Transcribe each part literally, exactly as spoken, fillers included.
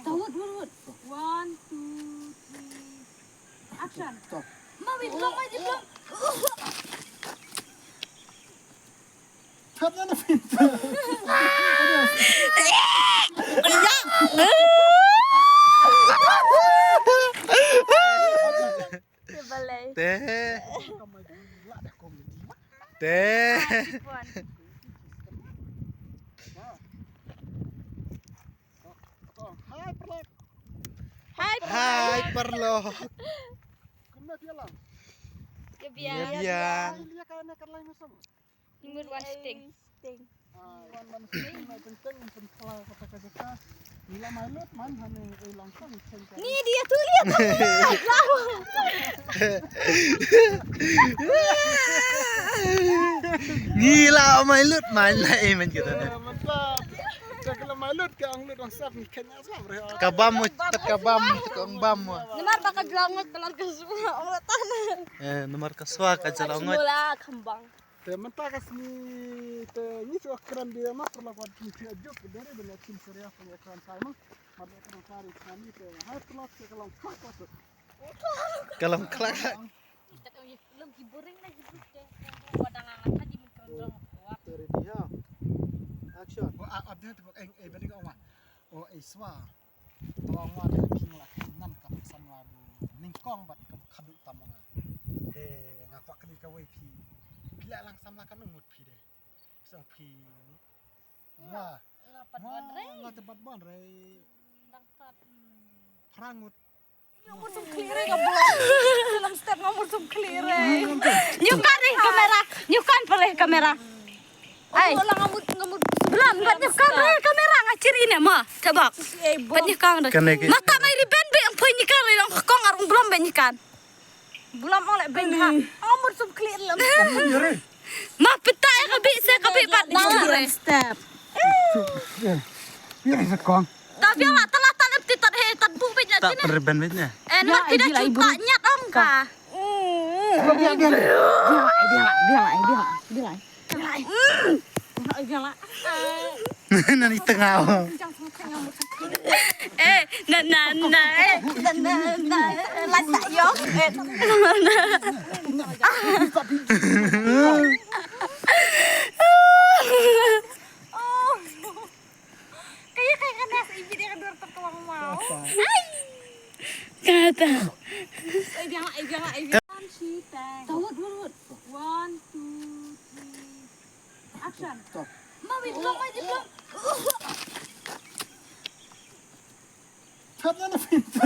Tawut, wut, wut. One, two, three. Action. Stop. Ma, wait, long, wait, long. Tap na na pinta. Te balai. Te. Te. Hai, paralok. Hai, paralok. Kumno phi ïa lang? Ïa biang. Ïa biang. Ïa ka na kan lai musang. Ngi mut wan sting. Sting. Ah, wan wan sting, mai teng teng, pun pala kata ka jaka. Ngi la mai lut man, hane, eh, lang sang, cheng ka. Ni dia tu, dia tu. Ngi la mai lut man la, eh, man kita na. Eh, mantap. Ka la mai lut ka ong lut ong sap ni kenya sap re. Ka bam mu, ka bam, ka ong bam mu. Namar ba ka jlang ngot ka la ka sua ong tan. Eh, namar ka sua ka jlang ngot. Mula kembang. Te mynta ka sngi te ngi shu kren bia ma paralok wat kim phi ajuk deri bia kim serious phi kren sai ma. Mar ne kren sai kami te hai paralok te ka long khlak khlak. Ka long khlak khlak. Lum ki boring na ki buk te. Wa dang ang kha di min kren jong. Wa. Te ready ha. Action. Wa a update bok eng e bani ka wa. O e swa. Tang wa te phi la nan ka samla bu nyngkong bad ka khadduh tam nga. Te nga kwah kylli kawei phi. Phi la lang samla ka nang mut phi de. Sang phi. Nga. Nga pat ban re. Nga te pat ban re. Dang pat. Phra ngut. Nga mut sum khlieh re ka blom. Film step nga mut sum khlieh re. Nyukan re kamera. Nyukan pale kamera. Ai. Wala nga mut, nga mut. Blom, bat nyukan re kamera nga chiri ne ma. Tabak. Bat nyukan re. Mata mai ri ben be ang poi nyukan re long kong arung blom ben nyukan. Blom ong le ben ha. Nga mut sum khlieh lem. Ma pita ya ka bi se ka bi bat nyukan re. Step. Ya, ya, kong. Ta biang la, ta la, ta lep ti, ta he, ta bu bit na. Ta ti na. Perben bit na. Eh, ya, mar ti da eh, chuta nyat ong ka. Biang, biang, biang. Biang, biang, biang, biang, biang. Biang, biang. Nani tengah. Eh, na, na, na, eh. Na, na, na, eh, la ta yo. Eh. Oh. Kaya, kaya ka nas, ibi dia ka dur terkeluar mau. Kata. Ai, biang, ai, biang, ai, biang. Tawut, wut, wut. One, two, three. Action. Stop. Ma, wait, long, wait, long. Tap na na pinta.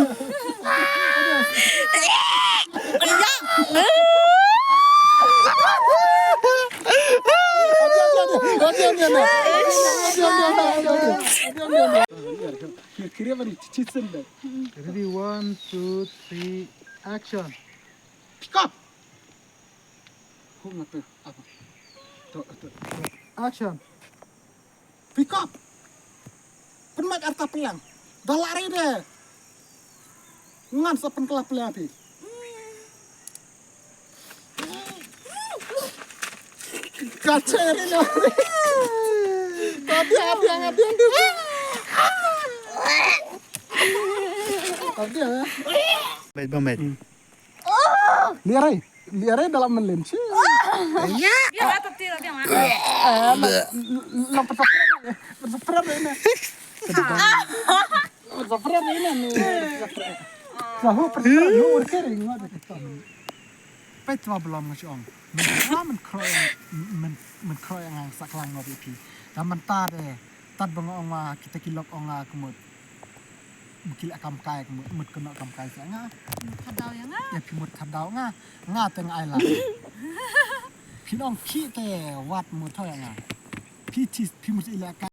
Ready, one, two, three, action. Pick up. Hum na pe. Apa? To, to, to. Action. Pick up. Pynmait arta pylliang. Da lah ri de. Ngan sa pynkylla pylliang phi. Ka che ri na. Ka biang, ka biang, ka biang. Ka biang, eh. Mait, ba mait. Hmm. Liarai, liarai dalam melin. Ya, ya, apa ti, apa yang mana? Eh, la, la, la, peta pera, peta pera ni. Peta pera ni, ni. Sahu peta pera, lu urkering, ngah peta. Peit ma belum ngah ong. Min, min kroy, min, min kroy ngan saklang ngah phi. Dah mynta de. Tad ba nga ong ma kita ki lok ong nga kumut. Ki la kam kai kumut, mut kano kam kai sa nga. Mut khadau ya nga. Ya phi mut khadau nga. Nga te nga ai la. Phi ong ki te wat mut tho ya nga. Phi tis, phi mut ila kai.